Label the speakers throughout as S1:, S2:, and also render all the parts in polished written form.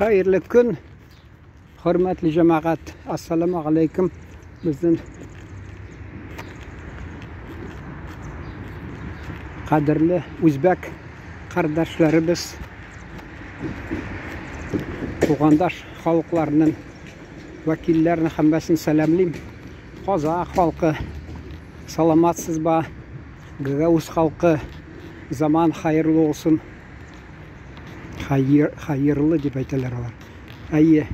S1: Хәерле көн, хөрмәтле җәмәгать. Ассаламу алейкум. Безнең кадерле үзбәк кардәшләребез, тугандаш халыкларының вәкилләрен һәммәсен сәламлим. Казах халкы, саламатсызба, Гагауз халкы, заман хәерле булсын. Хәер, хәерле дип әйтәләр алар. Әйе.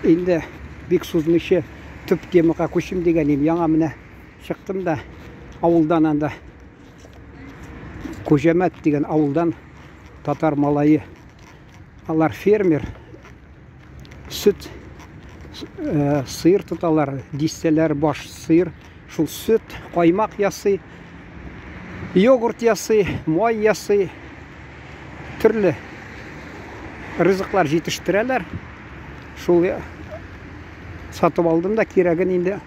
S1: Инде бик сузмыйча төп темага күчим дигән идем. Яңа менә чыктым да авылдан анда Күҗәмәт дигән авылдан татар малае. Алар фермер, сөт э, сыер тоталар, дистәләр баш сыер. Шул сөт, каймак ясый, йогурт ясый, май ясый, төрле ризыклар җитештерәләр. Шул сатып алдым да кирәген инде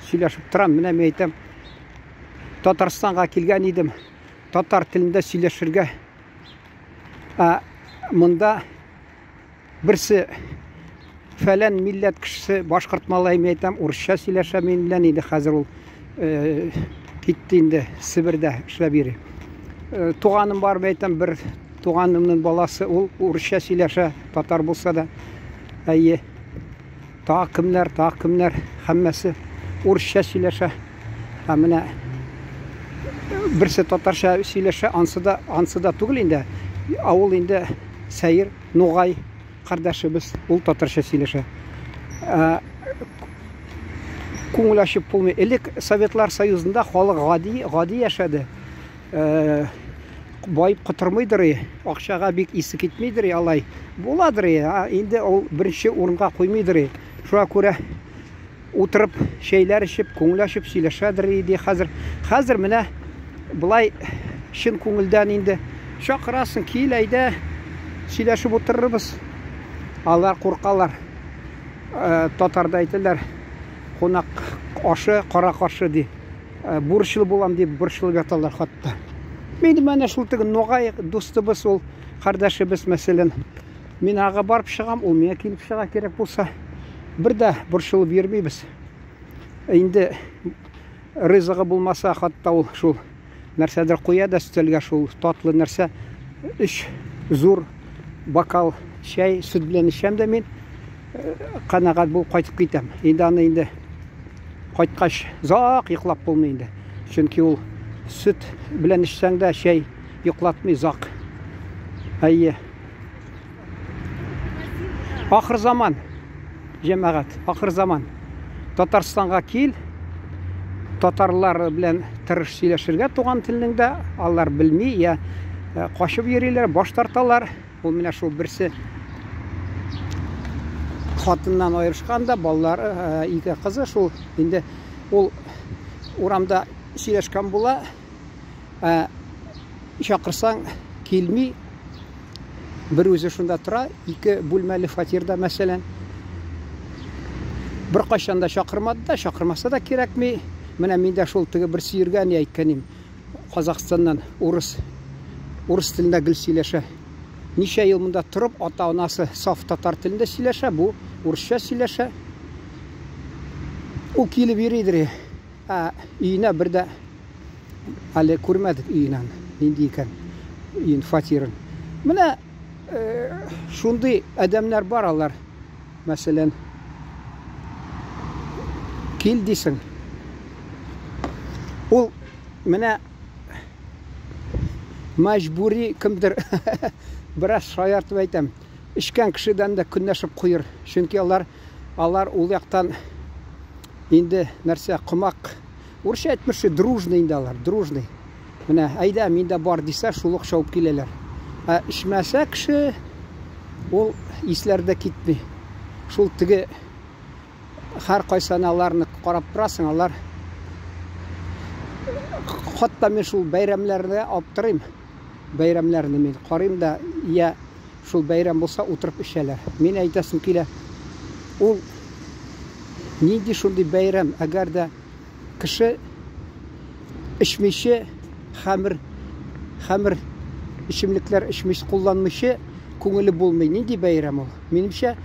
S1: сөйләшеп торам. Менә мин әйтәм, Татарстанга килгән идем, татар телендә сөйләшергә. Ә монда Берсе фәлән милләт кешесе, башкорт малае, мин әйтәм, урысча сөйләшә минем белән, инде хәзер ул э, китте инде Себердә эшләп йөри. Э, туганым бар, мин әйтәм, бер туганымның баласы, ул урысча сөйләшә, татар булса да. Әйе. Тагы кемнәр, тагы кемнәр, һәммәсе урысча сөйләшә. Ә менә берсе татарча сөйләшә, ансы да, ансы да түгел инде. Авыл инде сәер, нугай кардәшебез, ул татарча сөйләшә. Ә, күңел ачып булмый. Элек Советлар Союзында халык гади, гади яшәде. Э, байып котырмыйдыр, акчага бик исе китмидер, алай буладыр, инде ул беренче урынга куймыйдыр. Шуңа күрә утырып чәйләр эчеп, күңел ачып сөйләшәдер иде хәзер. Хәзер менә болай чын күңелдән инде чакырасың, кил әйдә, сөйләшеп утырырбыз. Алар куркалар. Э, татарда әйтәләр, кунак ашы кара каршы ди. Э, бурычлы булам дип борчылып яталар хатта. Мин менә шул теге ногай дустыбыз ул, кардәшебез, мәсәлән, мин ага барып чыгам, ул миңа килеп чыга кирәк булса. Бер дә борчылып йөрмибез. Инде ризыгы булмаса, хатта ул шул нәрсәдер куя да өстәлгә шул татлы нәрсә, өч зур бокал чәй, сөт белән эчәм дә мин э, канәгать булып кайтып китәм. Инде аны инде Кайткач, озак йоклап булмый инде. Чөнки ул сөт белән эчсәң дә чәй йоклатмый озак. Әйе. Ахыр заман, җәмәгать, ахыр заман. Татарстанга кил, татарлар белән тырыш сөйләшергә туган телнең дә, алар белми, я э, качып йөриләр, баш тарталар. Ул менә шул берсе хатыннан аерышкан да, балалары, э, ике кызы шул инде ул урамда сөйләшкән була. Ә, чакырсаң килми. Бер үзе шунда тора, ике бүлмәле фатирда мәсәлән. Бер кайчан да чакырмады да, чакырмаса да кирәкми. Менә мин дә шул теге берсе йөргән әйткән идем. Казахстаннан урыс урыс телендә гел сөйләшә. Ничә ел монда торып, ата-анасы саф татар телендә сөйләшә, бу урысча сөйләшә. Ул килеп йөридер. Ә өенә бер дә әле күрмәдек өен аны. Нинди икән өен, фатирын. Менә э, шундый адәмнәр бар алар. Мәсәлән, кил дисең. Ул менә мәҗбүри кемдер бераз шаяртып әйтәм. Эчкән кешедән дә көнләшеп куер. Чөнки алар алар ул яктан инде нәрсә комак урысча әйтмешли дружный инде алар, дружный. Менә әйдә, мин дә бар дисә, шул ук чабып киләләр. Ә эчмәсә кеше, ул исләре дә китми. Шул теге һәр кайсаны аларны карап торасың, алар хатта мин шул бәйрәмнәрне аптырыйм. Бәйрәмнәрне мин карыйм да, я шул бәйрәм булса утырып эчәләр. Мин әйтәсем килә, ул нинди шундый бәйрәм, әгәр дә Кеше эчмиче, хәмер, хәмер эчемлекләр эчмич, кулланмыйчы күңеле булмый. Нинди бәйрәм ул? Минемчә,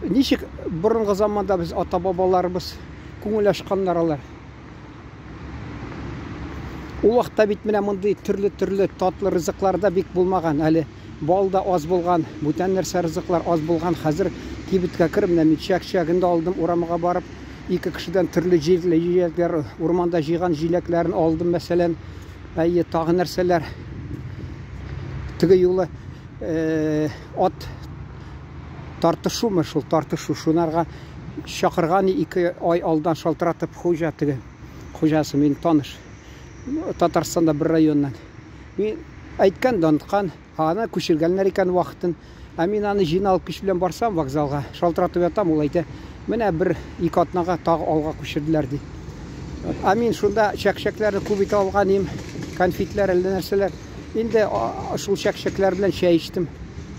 S1: ничек борынгы заманда без ата-бабаларыбыз күңел ачканнар алар. Ул вакытта бит менә мондый төрле-төрле татлы ризыклар да бик булмаган. Әле бал да аз булган, бүтән нәрсә ризыклар аз булган. Хәзер кибеткә кереп, менә мин чәк-чәген дә алдым, урамга барып, ике кешедән төрле җирле җиләкләр, урманда җыйган җиләкләрен алдым, мәсәлән. Әйе, тагы нәрсәләр. Теге юлы ат тартышумы шул, тартышу, шунарга чакырган 2 ай алдан шалтыратып хуҗа теге. Хуҗасы мин таныш. Татарстанда бер районнан. Мин әйткән дә оныткан, аны күчергәннәр икән вакытын. Ә мин аны җыйналып кич белән барсам вокзалга, шалтыратып ятам, ул әйтә, менә 1-2 атнага тагы алга күчерделәр ди. Ә мин шунда чәк-чәкләрне күп итеп алган идем, конфетлар, әллә нәрсәләр. Инде шул чәк-чәкләр белән чәй эчтем.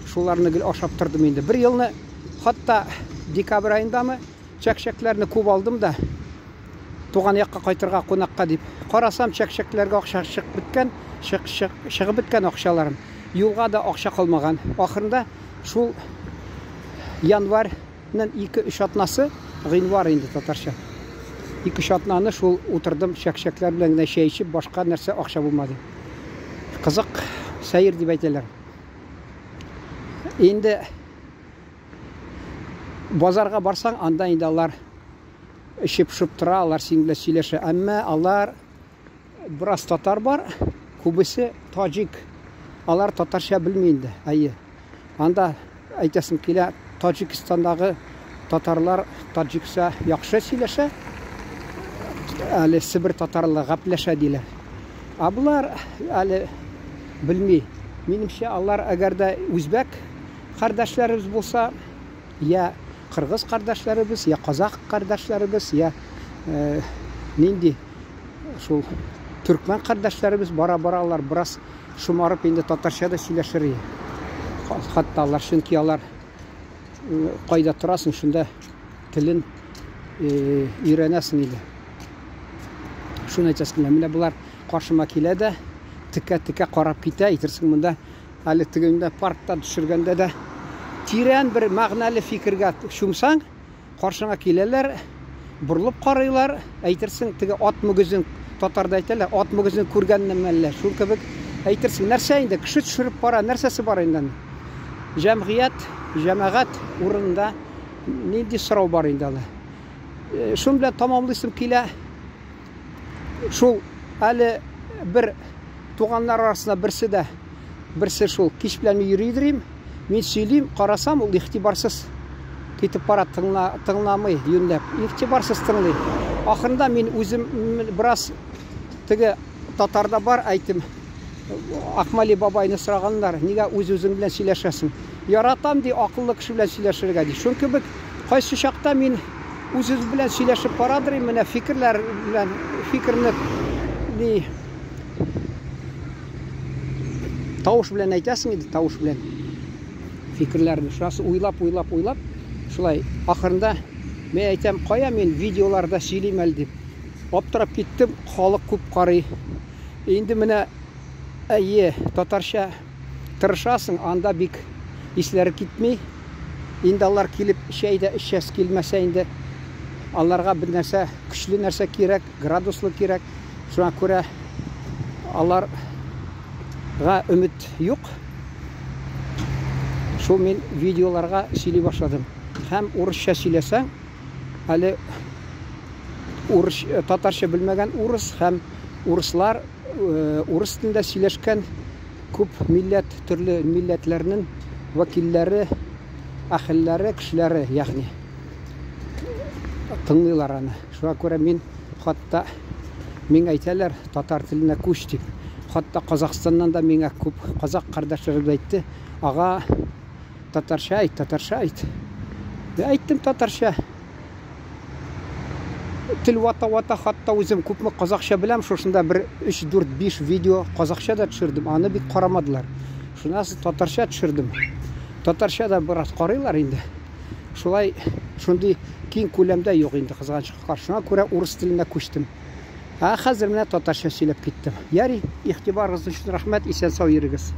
S1: Шуларны гел ашап тордым инде. Бер елны хатта декабрь аендамы чәк-чәкләрне күп алдым да туган якка кайтырга кунакка дип. Карасам, чәк-чәкләргә акча чыгып беткән, чыгып беткән акчаларым. Юлга да акча калмаган. Ахырында шул январьның 2-3 атнасы, гыйнвар инде татарча. 2-3 атнаны шул утырдым, чәк-чәкләр белән генә чәй эчеп, башка нәрсә акча булмады. Кызык, сәер дип әйтәләр. Инде базарга барсаң, анда инде алар эчеп шып тора, алар синең белән сөйләшә. Әмма алар бераз татар бар, күбесе таҗик. Алар татарча белми инде. Әйе. Анда әйтәсем килә, Таҗикстандагы татарлар таҗикча яхшы сөйләшә. Әле Себер татарлары гәпләшә диләр. Ә болар әле белми. Минемчә, алар әгәр дә үзбәк кардәшләребез булса, я кыргыз кардәшләребез, я казах кардәшләребез, я нинди шул төркмән кардәшләребез бара-бара алар бераз шомарып инде татарча да сөйләшер иде. Хатта алар, чөнки алар кайда торасың, шунда телен өйрәнәсең инде. Шуны әйтәсем килә. Менә болар каршыма килә дә, текә-текә карап китә, әйтерсең монда әле тегендә паркта төшергәндә дә тирән бер мәгънәле фикергә чумсаң, каршыңа киләләр, борылып карыйлар, әйтерсең теге ат мөгезен, татарда әйтәләр, ат мөгезен күргәннеме әллә, шул кебек әйтерсең, нәрсә инде, кеше төшереп бара, нәрсәсе бар инде аның? Җәмгыять, җәмәгать урынында нинди сорау бар инде аны? Шуның белән тамамлыйсым килә. Шул әле бер туганнар арасында берсе дә, берсе шул кич белән йөридер им. Мин сөйлим, карасам, ул игътибарсыз китеп бара, тыңламый юньләп. Игътибарсыз тыңлый. Ахырында мин үзем бераз теге татарда бар әйтем. Акмали бабайны сораганнар, нигә үз-үзең белән сөйләшәсең? Яратам ди, акыллы кеше белән сөйләшергә ди. Шул кебек кайсы чакта мин үз-үз белән сөйләшеп барадыр, менә фикерләр белән фикерне ни тавыш белән әйтәсең инде, тавыш белән фикерләрне. Шунысы уйлап, уйлап, уйлап, шулай ахырында мин әйтәм, кая мин видеоларда сөйлим әле дип. Аптырап киттем, халык күп карый. Инде менә әйе, татарча тырышасың, анда бик исләре китми. Инде алар килеп чәй дә эчәс килмәсә инде аларга бер нәрсә, көчле нәрсә кирәк, градуслы кирәк. Шуңа күрә аларга өмет юк. Шул мин видеоларга сөйли башладым. Һәм урысча сөйләсәң, әле урыс, татарча белмәгән урыс һәм урыслар урыс телендә сөйләшкән күп милләт, төрле милләтләрнең вәкилләре, әһелләре, кешеләре, ягъни тыңлыйлар аны. Шуңа күрә мин хатта миңа әйтәләр, татар теленә күч дип. Хатта Казахстаннан да миңа күп казак кардәшләрем әйтте, ага, татарча әйт, татарча әйт. Мин әйттем татарча. Тел вата-вата, хатта үзем күпме казакча беләм, шушында бер 3, 4, 5 видео казакча да төшердем, аны бик карамадылар. Шуннан соң татарча төшердем. Татарча да бераз карыйлар инде. Шулай шундый киң күләмдә юк инде, кызганычка каршы. Шуңа күрә урыс теленә күчтем. Ә хәзер менә татарча сөйләп киттем. Яри, игътибарыгыз өчен рәхмәт, исән-сау йөрегез.